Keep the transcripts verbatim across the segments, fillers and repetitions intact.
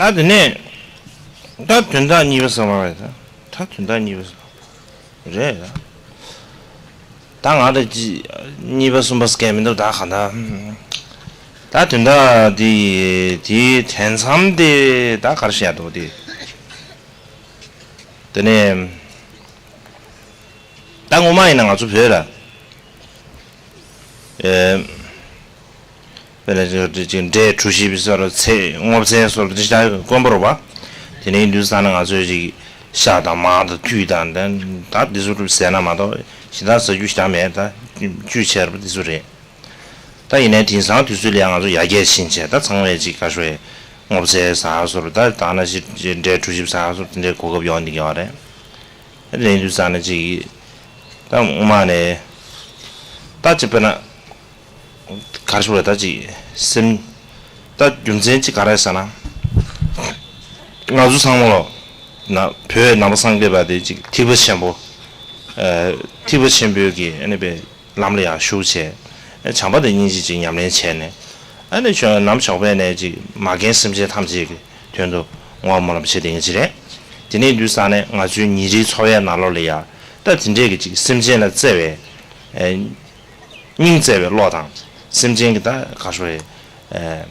ད་དེ་ནས་ད་དོན་དག་གཉིས་པ་ཟེར་བ་རེད། ད་དོན་དག་གཉིས་པ་ཟེར་བ་རེད། ད་ང་ད་ཅི་གཉིས་པ་གསུམ་པ་སྐད་མི་འདུག་ད་གང་ད། ད་དོན་དག་དེ་དེའི་དེ་མཚམས་དེ་ད་ག་རེ་བཤད་འདུག་དེ། དེ་ནས་ད་ངོ་མ་ཡིན་ན་ང་ཚོ་བོད་ལ་ཨེ། དཔེར་ན་ཅིག་འབྲས་གྲུ་བཞི་པའི་སོར་ཚེ་སྔོ་ཚལ་སོར་འདི་ཞག་དཀོན་པོ་རུ་བ། དེ་ནས་དུས་ས་ན་ང་ཚོས་ཅིག་ཤ་དང་མར་དང་ཐུད་དང་ད་འདི་ཚོ་ཟས་ན་མ་གཏོགས་ཞེ་དྲག་ཟ་རྒྱུ་ཞེ་དྲག་མེད། ད་བཅུད་ཆེ་རུ་འདི་ཚོ་རེད། ད་ཡིན་ནའི་དེང་སང་དུས་ཚོད་ལ་ང་ཚོ་ཡར་རྒྱས་ཕྱིན་བྱས་ད་ཚང་མས་ཅིག་ག་ཤོད་སྔོ་ཚལ་ཟ་སོར་ད་ད་ན་ཞིག་འབྲས་གྲུ་བཞི་ཟ་སོར་དེ་འདྲའི་གོ་སྐབས་ཡོང་འདི་ག་རེད། དེ་ནས་དུས་ས་ན་ཅིག་ད་སྔོན་མ་ནས་ད་ཅིག་དཔེར་ན། ག་རེ་ཞུ་དགོས་རེད། ད་ཅིག་སེམས། ད་རྒྱུ་མཚན་ཅིག་ག་རེ་ཟེར་ན། ང་ཚོ་ཚང་མ་ལོ། ན་བོད་ནང་པ་སངས་རྒྱས་པ་དེ་ཅིག་ཐེག་པ་ཆེན་པོ། ཨ། ཐེག་པ་ཆེན་པོའི་གི་ཨ་ནི་པའི་ལམ་ལ་ཡང་ཞུགས་བྱས། ཨ། བྱམས་པ་དང་སྙིང་རྗེ་ཅིག་ཉམས་ལེན་བྱས་ནས། ཨ་ནི་ཆོས་ནམ་ཞོགས་པ་ནས་ཅིག་མ་རྒན་སེམས་ཅན་ཐམས་ཅད་ཀྱི་དོན་དུ་བསྔོ་བ་སྨོན་ལམ་བྱེད་བསྡད་མཁན་ཅིག་རེད། དེ་ནས་དུས་ས་ནས་ང་ཚོའི་ཉིན་རེའི་འཚོ་བའི་ནང་ལོགས་ལ་ཡང་ད་དེ་འདྲས་ཀྱི་ཅིག་སེམས་ཅན་ལ་བརྩེ་བའི། ཨ། སྙིང་བརྩེ་བའི་བློ་དང་སེམས་ཅན་གྱི་ད་ག་ཤོད་རེད། ཨ།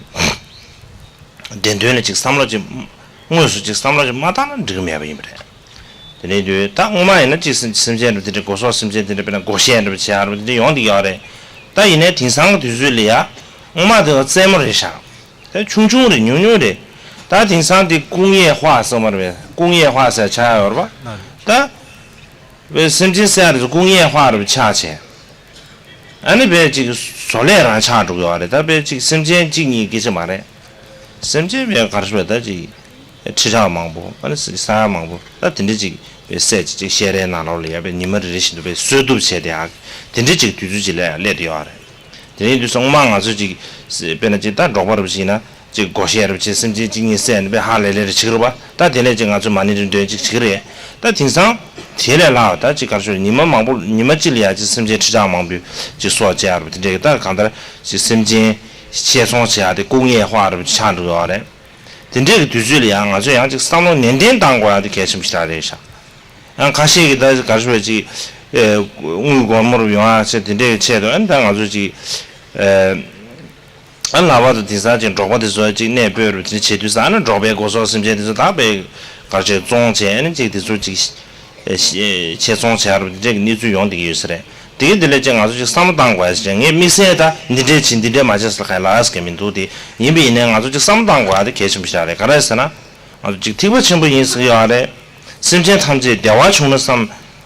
བདེན་དོན་ལ་ཅིག་བསམ་བློ་ཅིག་དངོས་སུ་ཅིག་བསམ་བློ་ཅིག་མ་བཏང་ན་འགྲིག་གི་མེད་པ་ཡིན་པ་རེད། དེ་ནས་དུས་ད་སྔོན་མ་ཡིན་ན་ཅིག་སེམས་སེམས་ཅན་རུ་དེ་འདྲ་སྒོ་ཟོག་སེམས་ཅན་དེ་འདྲ་དཔེར་ན་སྒོ་ཤེས་འདྲ་བྱེད་ཡ་རུ་དེ་འདྲ་ཡོང་གི་ཡོད་རེད། ད་ཡིན་ནའི་དེང་སང་གི་དུས་ཚོད་ལ་ཡ་སྔོན་མ་དེ་བ་རྩེད་མོ་རེད་ཤག་ད་ཆུང་ཆུང་རེད། ཉུང་ཉུང་རེད། ད་དེང་སང་དེ་ཀུང་ཡེ་ཧྭ་ཟེར་མ་རེད་པས། ཀུང་ཡེ་ཧྭ་ཟེར་ཆགས་ཡོད་རེད་པ། ད་བས་སེམས་ཅན་བསད་རེད། ཀུང་ཡེ་ཧྭ་རེད་པ་ཆགས་བྱས། ཨ་ནི་བས་ཅིག་བཟོ་ལས་རང་ཆགས་འགྲོ་གི་ཡོད་རེད། ད་བས་ཅིག་སེམས་ཅན་གཅིག་གཉིས་སྐད་ཆ་མ་རེད། སེམས་ཅན་བས་གར་ཞོད་ད་ཅིག་ཁྲི་ཕྲག་མང་པོ་ཨ་ནི་ས་ཡ་མང་པོ་ད་དེ་འདྲ་ཅིག་བས་བསད་ཅིག་ཅིག་བཤས་རའི་ནང་ལོགས་ལ་ཡ་བས་ཉི་མ་རེ་རེ་བཞིན་དུ་བས་གསོད་གཏུབ་བྱས་ཏེ་ཨ་དེ་འདྲ་ཅིག་དུས་ཚོད་ཅིག་ལ་ཡ་སླེབས་བསྡད་ཡོད་རེད། དེ་ནས་དུས་སོང་མ་ང་ཚོ་ཅིག་དཔེར་ན་ཅིག་ད་འབྲོག་པ་རུ་ཞིག་ཡིན་ན་ཅིག་སྒོ་ཤེས་རུ་ཅིག་སེམས་ཅན་གཅིག་གཉིས་བསད་ནས་བས་ཧ་ལས་ལས་རེ་བྱེད་ཀྱི་རེད་པ། ད་དེ་ནས་ཅིག་ང་ཚོ་མ་ཎི་རེ་འདོན་ཅིག་བྱེད་ཀྱི་རེད། ད་དེང་སང་དེ་ལས་ལྷག་ད་ཅིག་གར་ཞོར་ཉི་མ་མང་པོ་ཉི་མ་གཅིག་ལ་ཡ་ཅིག་སེམས་ཅན་ཁྲི་ཕྲག་མང་པོ་ཅིག་སྲོག་བཅད་རུ་དེ་འདྲས་ཀྱི་ད་གང་ལྟར་ཅིག་སེམས་ཅན་ཆེད་ཚོང་བྱེད་ཡ་དེ་ཀུང་ཡེ་ཧྭ་རུ་ཆགས་འགྲོ་ཡོད་རེད། དེ་འདྲས་ཀྱི་དུས་ཚོད་ལ་ཡང་ང་ཚོས་ཡང་ཅིག་བསམ་བློ་ནན་ཏན་བཏང་དགོས་ཡ་དེ་གལ་ཆེན་པོ་ཞིག་རེད་ཤག་ཡང་ཁ་ཤས་ཀྱིས་ད་ག་རེ་ཞུ་བ་ཅིག་ཨེ། དངུལ་སྒོར་མོ་རུ་ཡོང་ཡ་ཆེད་དེ་འདྲའི་ཆེད་དུ་ཨ་ནི་ད་ང་ཚོ་ཅིག་ཨེ། ཨ་ནི་ལྷག་པར་དུ་དེང་སང་ཅིག་འབྲོག་པ་དེ་ཚོ་ཅིག་གནས་སྤོས་རུ་དེ་བྱེད་དུས་ས་ཨ་ནི་འབྲོག་པའི་སྒོ་ཟོག་སེམས་ཅན་དེ་ཚོ་ད་དཔེ་ག་རེ་བྱས་བཙོང་བྱས་ཨ་ནི་ཅིག་དེ་ཚོ་ཅིག་ཨེ། ཆེད་ཚོང་བྱས་རུ་དེ་འདྲའི་གནས་ཚུལ་ཡོང་བསྡད་ཀྱི་ཡོད་ས་རེད། དེ་གི་དེ་ལས་ཅིག་ང་ཚོ་ཅིག་བསམ་བློ་བཏང་དགོས་ཡ་ཞིག་རེད། ངས་དམིགས་བསལ་ད་འདི་འདྲས་བྱེད་འདི་འདྲས་མ་བྱེད་ཟེར་ག་ལ་ཟེར་གི་མི་འདུག་དེ་ཡིན་པ་ཡིན་ནའི་ང་ཚོ་ཅིག་བསམ་བློ་བཏང་དགོས་ཡ་དེ་གལ་ཆེན་པོ་ཞིག་རེད། ག་རེ་ཟེར་ན། ང་ཚོ་ཅིག་ཐེག་པ་ཆེན་པོ་ཡིན་ཟེར་གི་ཡོད་རེད། སེམས་ཅན་ཐམས་ཅད་བདེ་བ་བྱུང་ན་བསམ།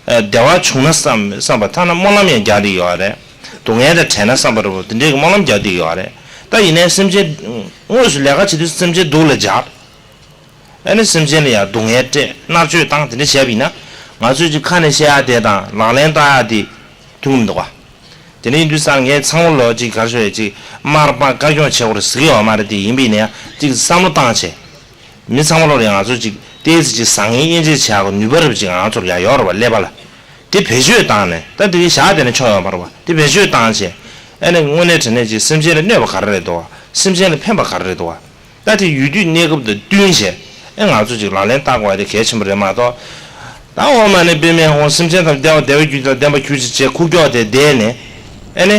ཨ། བདེ་བ་བྱུང་ན་བསམ་བསམ་པ་ཐ་ན་སྨོན་ལམ་ཡང་རྒྱག་བསྡད་ཡོད་རེད། སྡུག་བསྔལ་དང་བྲལ་ན་བསམ་པ་རེད་པ་དེ་འདྲའི་གི་སྨོན་ལམ་རྒྱག་བསྡད་ཡོད་རེད། ད་ཡིན་ནའི་སེམས་ཅན་དངོས་སུ་ལས་ཀ་བྱེད་དུས་སེམས་ཅན་སྡུག་ལ་སྦྱར། ཨ་ནི་སེམས་ཅན་ལ་ཡང་སྡུག་བསྔལ་སྤྲད་མནར་གཅོད་བཏང་དེ་འདྲ་བྱས་པ་ཡིན་ན། ང་ཚོས་ཅིག་ཁ་ནས་བཤད་ཡ་དེ་དང་ལག་ལེན་བསྟར་ཡ་དེ་ཐུག་གི་མི་འདུག་ག་དེ་ནས་ཡིན་དུས་ཙང་ངས་ཚང་མ་ལོ་ཅིག་ག་རེ་ཞུ་ཡ་ཅིག་དམར་དམར་དཀར་སྐྱོང་བྱེད་དགོས་རེད་ཟེར་གི་ཡོད་མ་རེད། དེ་ཡིན་པ་ཡིན་ན་ཡང་ཅིག་བསམ་བློ་བཏང་བྱས། མི་ཚང་མ་ལོ་ལ་ཡང་ང་ཚོ་ཅིག་ཏོག་ཙམ་ཅིག་བཟང་ངན་དབྱེ་འབྱེད་བྱེད་ཡག་གི་ནུས་པ་རབ་ཅིག་ང་ཚོར་ཡང་ཡོད་རེད་པ། ཀླད་པ་ལ། དེ་བེད་སྤྱོད་བཏང་ནས་ད་དེ་གི་བཞག་བསྡད་ན་ཆོ་ཡོད་མ་རེད་པ། དེ་བེད་སྤྱོད་བཏང་བྱས། ཨ་ནི་དངོས་གནས་དྲང་གནས་ཅིག་སེམས་ཅན་ལ་གནོད་པ་ག་རེ་རེད་འདུག་བ། སེམས་ཅན་ལ་ཕན་པ་ག་རེ་རེད་འདུག་བ། ད་དེ་ཡུལ་དུས་གནས་སྐབས་དང་བསྟུན་བྱས་ཨེ་ང་ཚོ་ཅིག་ལག་ལེན་བསྟར་དགོས་པ་དེ་གལ་ཆེན་པོ་རེད་མ་གཏོགས། ད་འོ་མ་ནི་དཔེ་མེད་ཧོང་སེམས་ཅན་དང་བདེ་བ་བདེ་བ་རྒྱུད་དང་ལྡན་པ་གྱུར་ཅིག་བྱས་ཁུག་ཀྱོག་དེ་བསྡད་ནས་ཨེ་ནི།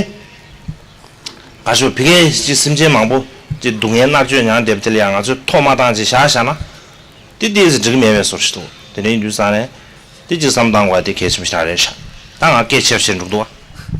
ག་ཤོད་ཕི་ཀའི་ཅིག་སེམས་ཅན་མང་པོ་ཅིག་སྡུག་བསྔལ་མནར་གཅོད་མྱངས་བསྡད་པ་དེ་ལ་ཡང་ང་ཚོས་ཐོ་མ་བཏང་ཅིག་བཞག་བཞག་ན། དེ་ཏོག་ཙམ་འགྲིག་གི་མེད་པའི་བཟོ་ཞིག་འདུག་དེ་འདྲ་ཡིན་དུས་ཙང་ནས་དེ་ཅིག་བསམ་བཏང་དགོས་པ་དེ་གལ་ཆེན་པོ་ཞིག་རེད་ཤག་ད་ང་སྐད་ཆེ་བ་བྱས་འགྲོ་གི་འདུག་བ།